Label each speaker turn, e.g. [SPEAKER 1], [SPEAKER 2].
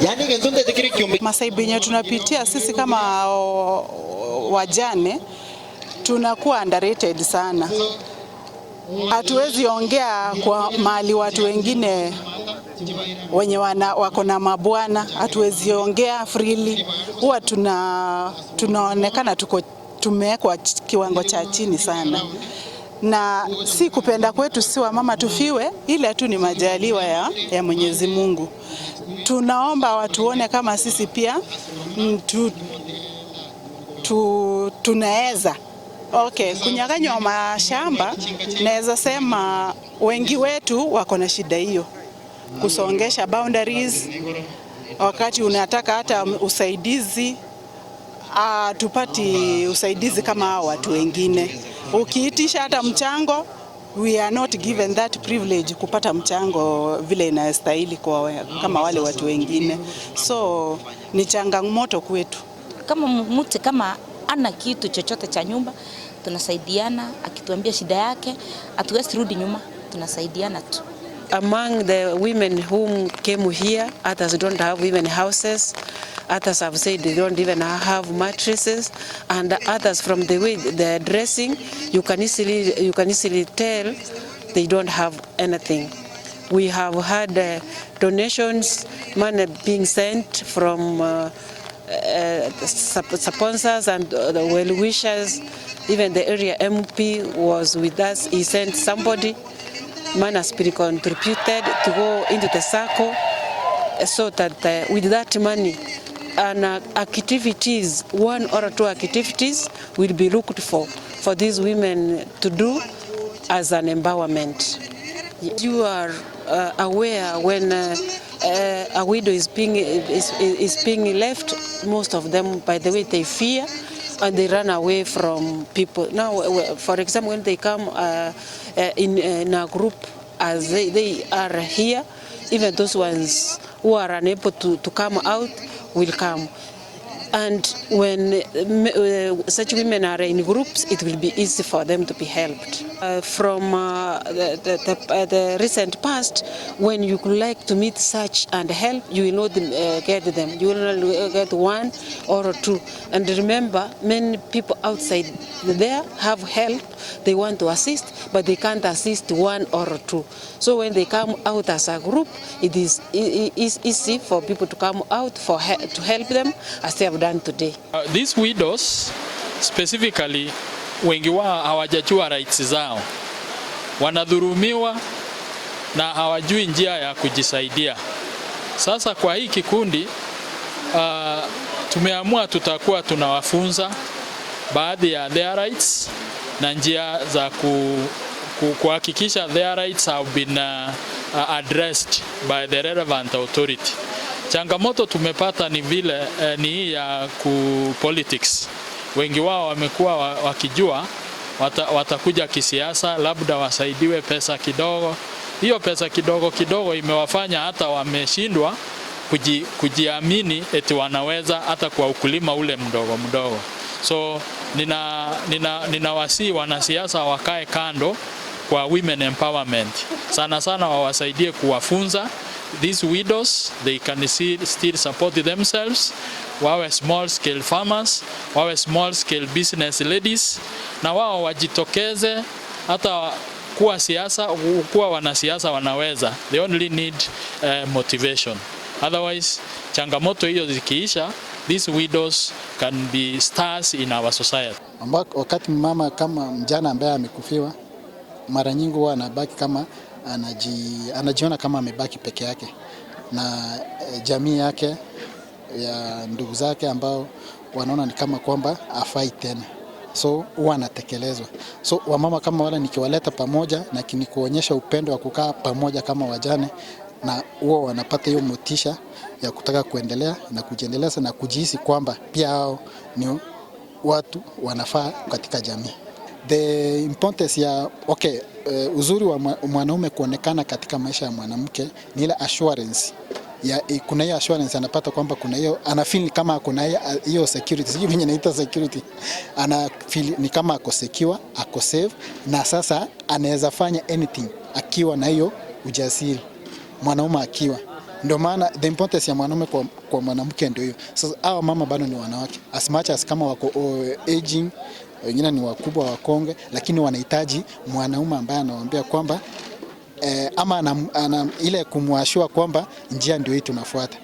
[SPEAKER 1] Yani ngenzonde tekiri kiombe.
[SPEAKER 2] Masaibu yenye tunapitia sisi kama wajane, tunakuwa underrated sana. Hatuwezi ongea kwa mahali watu wengine wenye wako na mabwana, hatuwezi ongea freely. Huwa tunaonekana tuko tumewekwa kiwango cha chini sana, na si kupenda kwetu si wamama tufiwe, ila tu ni majaliwa ya Mwenyezi Mungu. Tunaomba watuone kama sisi pia tunaweza. Okay, kunyang'anywa mashamba, naweza sema wengi wetu wako na shida hiyo, kusongesha boundaries. Wakati unataka hata usaidizi, tupati usaidizi kama hao watu wengine. Ukiitisha hata mchango, we are not given that privilege kupata mchango vile inastahili kama wale watu wengine, so ni changamoto kwetu.
[SPEAKER 3] Kama mtu kama ana kitu chochote cha nyumba, tunasaidiana. Akituambia shida yake, hatuwezi rudi nyuma, tunasaidiana tu.
[SPEAKER 4] Among the women whom came here, others don't have even houses, others have said they don't even have mattresses, and others, from the way they're dressing, you can easily tell they don't have anything. We have had donations, money being sent from sponsors and the well-wishers. Even the area MP was with us. He sent somebody. Money has been contributed to go into the circle so that with that money and activities, one or two activities will be looked for these women to do as an empowerment. You are aware when a widow is being left, most of them, by the way, they fear and they run away from people. Now, for example, when they come in a group as they are here, even those ones who are unable to come out will come. And when such women are in groups, it will be easy for them to be helped. From the recent past, when you could like to meet such and help, you will not get them. You will not get one or two. And remember, many people outside there have help. They want to assist, but they can't assist one or two. So when they come out as a group, it is easy for people to come out to help them as they have done today.
[SPEAKER 5] These widows specifically, wengi wao hawajajua rights zao, wanadhulumiwa na hawajui njia ya kujisaidia. Sasa kwa hii kikundi tumeamua tutakuwa tunawafunza baadhi ya their rights na njia za kuhakikisha their rights have been addressed by the relevant authority. Changamoto tumepata ni vile ni hii ya ku politics. Wengi wao wamekuwa wakijua watakuja kisiasa, labda wasaidiwe pesa kidogo. Hiyo pesa kidogo kidogo imewafanya hata wameshindwa kujiamini eti wanaweza hata kwa ukulima ule mdogo mdogo. So ninawasihi wanasiasa wakae kando kwa women empowerment, sana sana wawasaidie kuwafunza these widows, they can still support themselves, wawe small scale farmers, wawe small scale business ladies, na wao wajitokeze hata kuwa wanasiasa wanaweza. They only need motivation. Otherwise, changamoto hiyo zikiisha, these widows can be stars in our society.
[SPEAKER 6] Ambako wakati mama kama mjane ambaye amekufiwa, mara nyingi huwa anabaki kama anajiona kama amebaki peke yake na jamii yake ya ndugu zake ambao wanaona ni kama kwamba afai tena, so huwa anatekelezwa. So wamama kama wale nikiwaleta pamoja na ni kuonyesha upendo wa kukaa pamoja kama wajane, na huwa wanapata hiyo motisha ya kutaka kuendelea na kujiendeleza na kujihisi kwamba pia hao ni watu wanafaa katika jamii. The importance ya okay, uzuri wa mwanaume kuonekana katika maisha ya mwanamke ni ile assurance ya, kuna hiyo assurance anapata kwamba kuna hiyo ana feel kama kuna hiyo security, sijui venye naita security, ana feel ni kama ako secure, ako safe, na sasa anaweza fanya anything akiwa na hiyo ujasiri. Mwanaume akiwa, ndio maana the importance ya mwanaume kwa mwanamke ndio hiyo. Sasa hawa mama bado ni wanawake, as much as kama wako aging, wengine ni wakubwa wakongwe, lakini wanahitaji mwanaume ambaye anawaambia kwamba ama ile kumwashua kwamba njia ndio hii tunafuata.